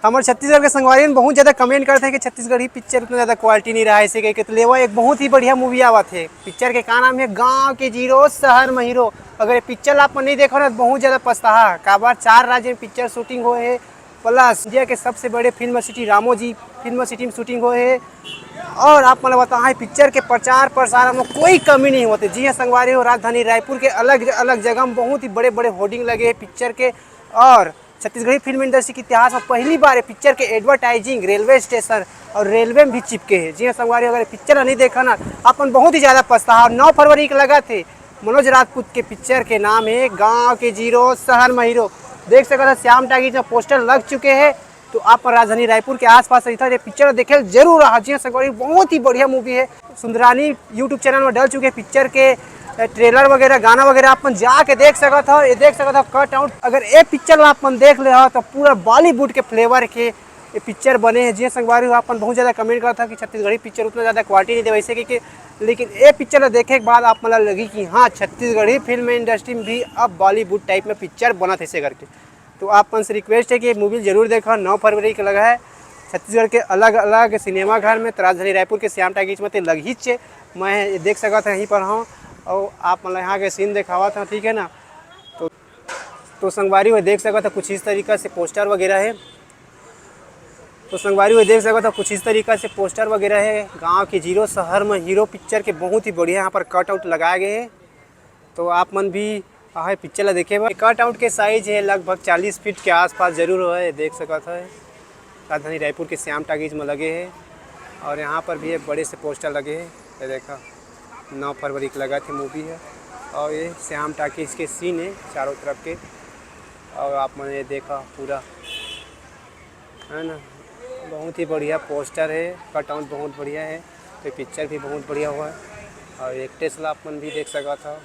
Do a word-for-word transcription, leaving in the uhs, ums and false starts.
हमर छत्तीसगढ़ के संगवारी मन बहुत ज्यादा कमेंट करथे कि छत्तीसगढ़ी पिक्चर उतना ज्यादा क्वालिटी नहीं रहा, ऐसे कह के। तो लेवा, एक बहुत ही बढ़िया मूवी आवत हे। पिक्चर के का नाम हे? गांव के जीरो, शहर में हीरो। अगर ये पिक्चर आप मन नहीं देखो ना, तो बहुत ज्यादा पछताहा। काबर, चार राज्य में पिक्चर शूटिंग होए हे, प्लस इंडिया के सबसे बड़े film city Ramoji film city में शूटिंग होए हे। और आप मन ल बताएं, पिक्चर के प्रचार प्रसार में कोई कमी नहीं होते। जी हाँ संगवारी हो, राजधानी रायपुर के अलग अलग जगह में बहुत ही बड़े बड़े होर्डिंग लगे हे पिक्चर के। और छत्तीसगढ़ी फिल्म इंडस्ट्री के इतिहास में पहली बार ये पिक्चर के एडवर्टाइजिंग रेलवे स्टेशन और रेलवे में भी चिपके हे। जी हाँ संगवारी, अगर पिक्चर नहीं देखा ना, अपन बहुत ही ज्यादा पछताहा। और नौ फरवरी के लगत हे मनोज राजपूत के पिक्चर के नाम हे गांव के जीरो, शहर में हीरो। देख सकत हो, श्याम टाकीज में पोस्टर लग चुके हे। तो आप मन राजधानी रायपुर के आसपास रहिथा, ये पिक्चर देखे ल जरूर आहा। जी हाँ संगवारी, बहुत ही बढ़िया मूवी हे। सुंदरानी YouTube चैनल में डल चुके पिक्चर के अ, ट्रेलर वगैरह, गाना वगैरह आप मन जाके देख सकत हो। ये देख सकत हो कट आउट। अगर ये पिक्चर ला आप मन देख ले हो तो पूरा बॉलीवुड के फ्लेवर के ये पिक्चर बने हे। जी हाँ संगवारी हो, आप मन बहुत ज्यादा कमेंट करत हो कि छत्तीसगढ़ी पिक्चर उतना ज्यादा क्वालिटी नहीं दे वैसे कि, कि लेकिन ये पिक्चर ला देखे के बाद आप मन ला लगी कि हाँ, छत्तीसगढ़ी फिल्म इंडस्ट्री में भी अब बॉलीवुड टाइप में पिक्चर बनत हे, ऐसे करके। तो आप मन से रिक्वेस्ट हे कि ये मूवी जरूर देखो, नौ फरवरी के लगा हे छत्तीसगढ़ के अलग अलग सिनेमा घर में। तो राजधानी रायपुर के श्याम टाकीज में तो लग ही चे, मैं ये देख सकत हूँ, यहीं पर हूँ। और आप मन ला यहाँ के सीन देखावत हूँ, ठीक है ना। तो तो संगवारी हो, देख सकत हो कुछ इस तरीका से पोस्टर वगैरह हे। तो संगवारी हो, देख सकत हो कुछ इस तरीका से पोस्टर वगैरह हे। गांव के जीरो, शहर में हीरो पिक्चर के बहुत ही बढ़िया यहाँ पर कट आउट लगाए गए हे। तो आप मन भी आए पिक्चर ला देखे बर। कट आउट के साइज हे लगभग चालीस फीट के आसपास जरूर होए, देख सकत हो। राजधानी रायपुर के श्याम टाकीज में लगे हे और यहाँ पर भी एक बड़े से पोस्टर लगे हे। ये देखा, नौ फरवरी के लगत हे मूवी हे और ये श्याम टाकीज के सीन हे चारों तरफ के। और आप मन ये देखा पूरा, है ना, बहुत ही बढ़िया पोस्टर हे, कट आउट बहुत बढ़िया हे। तो पिक्चर भी बहुत बढ़िया हुआ है और एक्ट्रेस ला आप मन भी देख सकत हो।